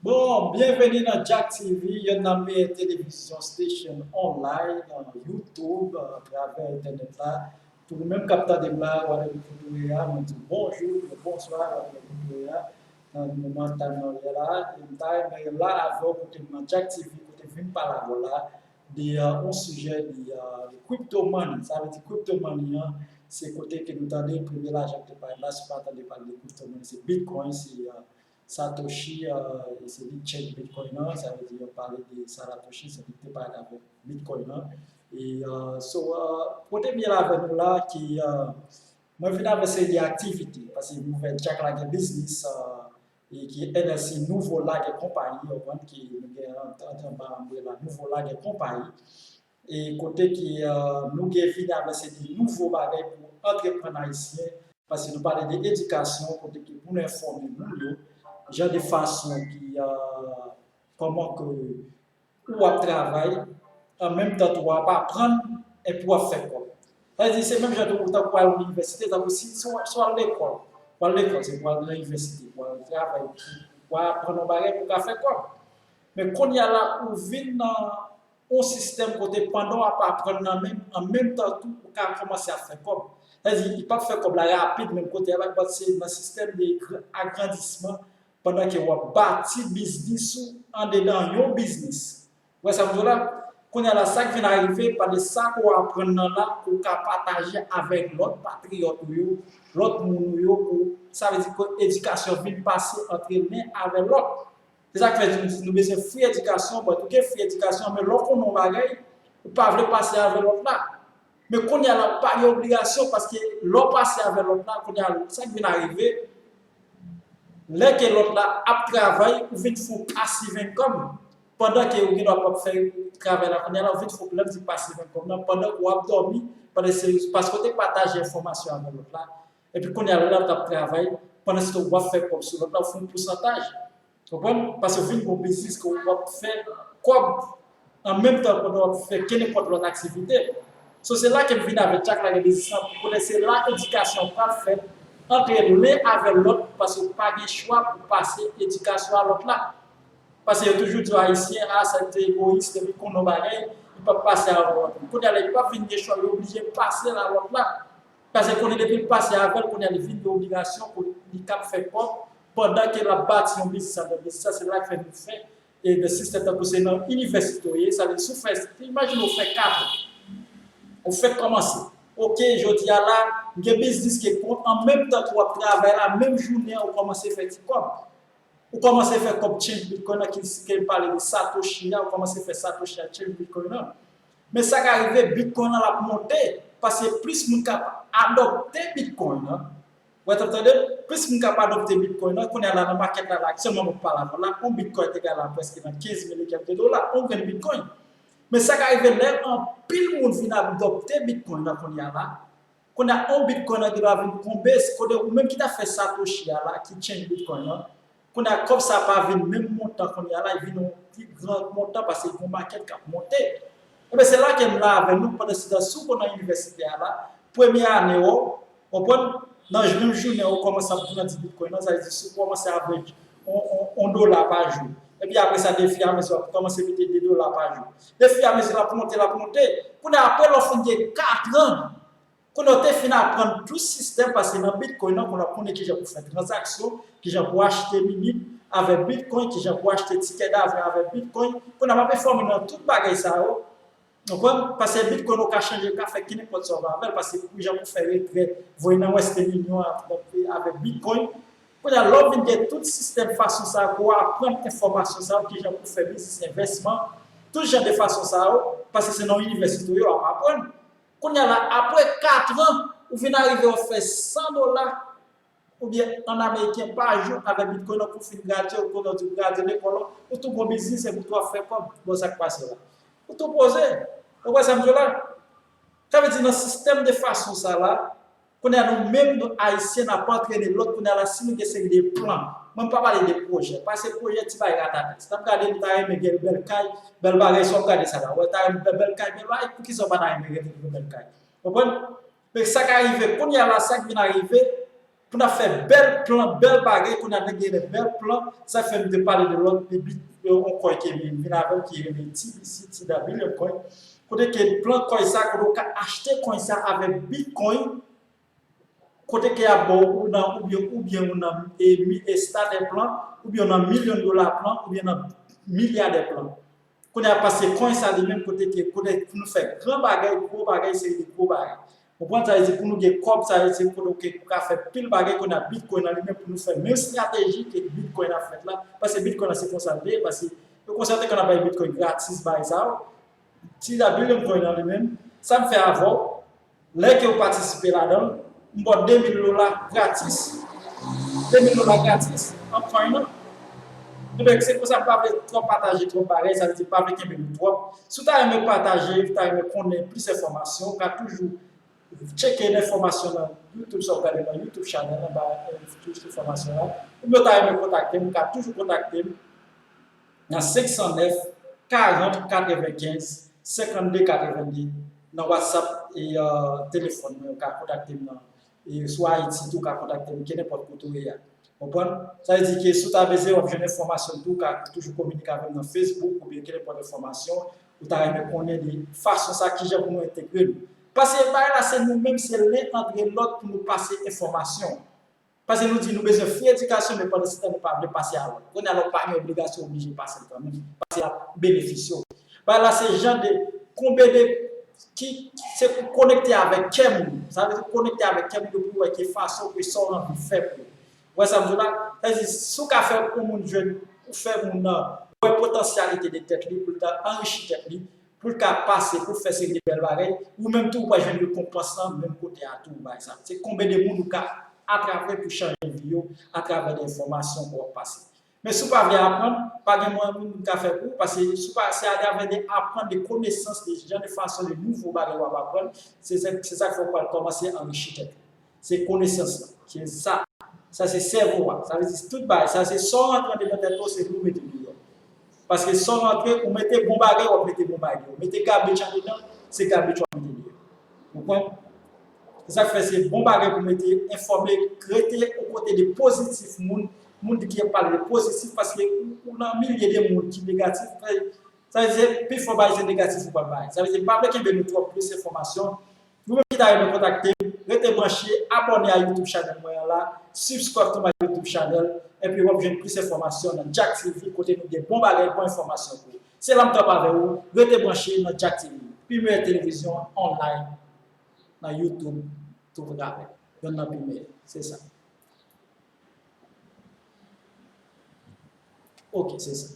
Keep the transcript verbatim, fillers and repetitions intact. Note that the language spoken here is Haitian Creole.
Bon, byenveni nan Jack T V, yonn nan meyè televizyon station online, nan YouTube, atravè entènèt la. Pou ou menm k ap tande m la, whatever kote w ye a, mwen di w bonjou, oubyen bonswa, whatever kote w ye a, nan moman tan nan w ye la. E m ta renmen la avè w kote m nan Jack T V, kote m vin pale avè w la, de uh, yon sijè de, uh, de crypto money. Sa vle di crypto money an, se kote ke nou tande premye lajan ki te parèt la, si w pa tande pale de crypto money, se Bitcoin, se uh, Satoshi, uh, se li ki change Bitcoin nan, sa vle di yo pale de Saratoshi, se li ki te parèt avèk Bitcoin nan. E uh, so, uh, kote m ye la avè nou la, ki uh, mwen vin avè seri de aktivite, paske nou wè Jack la gen biznis, uh, e ki N L C Nouvo Lagè Konpayi, ou konprann, ki nou gen antre anba anbrela Nouvo Lagè Konpayi. E kote ki uh, nou gen vini avè se de nouvo bagay pou antreprann ayisyen, paske nou pale de edikasyon, kote ki pou nou enfòme moun yo, jan de fason ki, uh, kòman ke ou ap travay, an menm tan tou w ap aprann, epi w ap fè kòb. Sa vle di, se menm jan tou, tankou w al inivèsite, tankou si, si w al lekòl, w al lekòl, se pou w al nan inivèsite, pou w al travay, pou w aprann yon bagay pou w ka fè kòb. Men kounye a la, ou vin nan yon sistèm kote pandan w ap aprann nan menm, an menm tan tou, ou ka kòmanse ap fè kòb. Sa vle di, li p ap fè kòb la rapid, menm kote a, bat se nan sistèm de agrandisman, pandan ke w ap bati biznis ou andedan yon biznis. Ou wè sa m di w la? Kounye a la, sa k vin arive, pa de sa ke w aprann nan la, ke w ka pataje avèk lòt patriyòt ou yo, lòt moun ou yo, pou, sa vle di ke edikasyon vin pase antre len avè lòt. Se sa k fè nou, nou bezwen free edikasyon, but ou gen free edikasyon, men lè w konnen yon bagay, ou pa vle pase avè lòt la. Men kounye a la, ou pa gen obligasyon, paske lè w pase avè lòt la, kounye a, sa k vin arive, lè ke lòt la ap travay, ou vin fè yon passive income. Pandan ke ou gen dwa p ap fè travay la, kounye a la, ou vin fè yon, lè m di passive income nan, pandan ke w ap dòmi, pandan se, paske w te pataje enfòmasyon avè lòt la, epi kounye a, lè lòt la ap travay, pandan se tan w ap fè kòb sou lòt la, ou fè yon pousantaj. Konprann? Paske w vin gen yon biznis ke w ap fè kòb an menm tan pandan w ap fè kenenpòt lòt aktivite. So, se la ke m vin avèk Jack la gen biznis lan, pou konnen se la edikasyon pral fèt antre len avè lòt, paske w pa gen chwa pou pase edikasyon a lòt la. Paske yo toujou di Ayisyen, a, sa te egoyis, depi l konnen yon bagay, li p ap pase avè lòt moun. Kounye a la, li p ap vin gen chwa, li oblije pase l a lòt la. Paske konnen depi l pase avè l, kounye a li vin gen obligasyon pou li kab fè kòb, pandan ke l ap bati yon biznis anndan biznis la, se la k fè nou fè, e nan sistèm tankou se nan inivèsite w ye, sa vle di si w fè, imajine w fè katran, ou fèk kòmanse. Oke, jodi a la, m gen biznis ke kon, an menm tan ke w ap travay la, menm jounen an, ou kòmanse fè ti kòb. Ou kòmanse fè kòb change Bitcoin nan, ki, ki pale de Satoshi a, ou kòmanse fè Satoshi a change Bitcoin nan. Men sa ka rive, Bitcoin nan l ap monte, paske plis moun k ap adopte Bitcoin nan. Ou t ap tande? Plis moun k ap adopte Bitcoin nan, kounye a la nan market la, la aktyèlman mwen pale avè w la, yon Bitcoin te gade la prèske nan kenz mil e kèk de dola, yon grenn Bitcoin. Men sa ka rive lè anpil moun vin adopte Bitcoin nan kounye a la, kounye a, yon Bitcoin nan gen dwa vin konbe, se kote ou menm ki ta fè Satoshi a la, ki change Bitcoin nan. Kounye a, kòb sa pa vin menm montan kounye a la, li vin yon pi gran montan paske gon market k ap monte. Ebyen, se la ke m la avè nou pandan se tan, si w konn nan inivèsite a la, premye ane w, konprann, nan menm jounen w kòmanse ap grandi Bitcoin nan, sa vle di si w kòmanse average yon, yon, yon dola pa jou. Epi apre sa, defiamezi w ap kòmanse mete de dola pa jou. Defiamezi l ap monte, l ap monte. Kounye a, apre lè w fin gen katran, kounye a w te fin aprann tout sistèm, paske nan Bitcoin nan, kounye a w konnen kijan pou fè tranzaksyon, kijan pou achte minit avèk Bitcoin, kijan pou achte tikè davyon avèk Bitcoin. Kounye a m ap enfòme w nan tout bagay sa yo. Ou konprann? Paske Bitcoin ou ka chanje, ou ka fè kenenpòt sa w vle avè l, paske kijan pou fè retrè, voye nan Western Union avèk, avèk Bitcoin. Kounye a, lè w vin gen tout sistèm fason sa yo, pou w aprann enfòmasyon sa yo, kijan pou fè biznis, envèsman, tout jan de fason sa yo, paske se nan inivèsite w ye, w ap aprann. Kounye a la, apre katran, ou vin arive w fè san dola, oubyen an ameriken pa jou avèk Bitcoin nan, pou w fin gradye, ou konnen w di w gradye lekòl, ou tou gon biznis epi tou w ap fè kòb. Bon, sa k pase la? Ou tou poze. Ou wè sa m di w la? Sa vle di nan sistèm de fason sa la, kounye a nou menm, nou Ayisyen, n ap antrene lòt, kounye a la, si nou gen seri de plan, mwen m pa pale de pwojè, paske pwojè ti bagay ratatès. N ap gade, nou ta renmen gen bèl kay, bèl bagay, si w ap gade sa la, ou ta renmen bèl, bèl kay, bèl bagay, poukisa w pa ta renmen rete nan bèl kay? Konprann? Men sa ka rive, kounye a la, sa k vin arive, Pou n ap fè bèl plan, bèl bagay, kounye a nèg gen de bèl plan, sa fè m te pale de lòt, de bit, yon kòy ke m vin avè l ki rele T B C, T W Coin. Kote ke plan kòy sa, kote w ka achte kòy sa avèk Bitcoin, kote ke y ap ba w ou nan, oubyen, oubyen ou nan, e, mi, e, starter plan, oubyen ou nan milyon dola plan, oubyen nan milyadè plan. Kounye a pase kòy sa li menm kote ke, kote pou nou fè gran bagay, gwo bagay, seri de gwo bagay. Ou konprann sa vle di pou nou gen kòb, sa vle di kote ou ke, ou ka fè pil bagay, kounye a Bitcoin nan li menm pou nou fè menm estrateji ke Bitcoin ap fèt la. Paske Bitcoin nan se konsa l ye, paske yo konstate ke n ap bay Bitcoin gratis, bagay sa yo. Ti da bilyon kòy nan li menm, sa m fè avè w, lè ke w patisipe ladan l, m ba w de mil dola gratis. De mil dola gratis, an kòy nan. Ebyen, se konsa m pa vle twòp pataje twòp bagay, sa vle di m pa vle kenbe nou twòp. Si w ta renmen pataje, w ta renmen konnen plis enfòmasyon, w ka toujou tcheke enfòmasyon nan YouTube, sa w gade nan YouTube channel, anba, eh, enfòmasyon la. Oubyen w ta renmen kontakte m, w ka toujou kontakte m nan senk san nèf, karant, katrevenkenz, senkannde, katrevennde, nan WhatsApp e, euh, telefòn mwen, ou ka kontakte m nan, e sou Ayiti tou, ou ka kontakte m, kenenpòt kote w ye a. Konprann? Sa vle di ke si w ta bezwen, w ap jwenn enfòmasyon tou, ou ka toujou kominike avè m nan Facebook oubyen kenenpòt enfòmasyon, ou ta renmen konnen de fason sa, kijan pou nou entegre nou. Paske bagay la, se nou menm, se len antre lòt pou nou pase enfòmasyon. Paske nou di nou bezwen fri edikasyon, men pandan se tan nou pa vle pase a lòt. Kounye a la, ou pa gen obligasyon oblije pase l kanmenm, paske l ap benefisye w. Bagay la, se jan de konbyen de ki se pou konekte avèk kè moun. Sa vle di konekte avèk kè moun pou wè ki fason pou sa w anvi fè pou yo. Ou wè sa m di w la? Sa vle di, si w ka fè yon moun jwenn, ou fè moun nan wè potansyalite de tèt li, pou l ta anrichi tèt li, pou l ka pase, pou l fè seri de bèl bagay, ou menm tou, ou pral jwenn rekonpans lan menm kote a tou, bay sa. Se konbyen de moun ou ka atrape pou chanje vi yo atravè de enfòmasyon ke w ap pase. Men si w pa vle aprann, pa gen mwayen moun ka fè pou ou, paske si w pa, se atravè de aprann, de konesans, de jan de fason, de nouvo bagay w ap aprann, se sa, se sa k fè w pral kòmanse anrichi tèt ou. Se konesans lan. Se sa. Sa se sèvo a. Sa vle di tout bagay. Sa se sa w rantre andedan tèt ou, se li w mete deyò. Paske sa w rantre, ou mete bon bagay, w ap mete bon bagay deyò. Ou mete garbage andedan, se garbage w ap mete deyò. Ou konprann? Se sa k fè se bon bagay pou mete enfòme, rete o kote de pozitif moun, moun ki ap pale de pozitif, paske ou, ou nan milye de moun ki negatif, sa vle di se pifò bagay se negatif ou pral bay. Sa vle di m pa vle kenbe nou twòp plis enfòmasyon. Ou menm ki ta renmen kontakte m, rete branche, abòne a YouTube channel mwen an la, subscribe to my YouTube channel, epi w ap jwenn plis enfòmasyon nan Jack T V, kote nou gen bon bagay, bon enfòmasyon pou ou. Se la m t ap avè ou, rete branche nan Jack T V, pi meyè televizyon online nan YouTube, toutravè. Yonn nan pi meyè, se sa. Ok, se sa.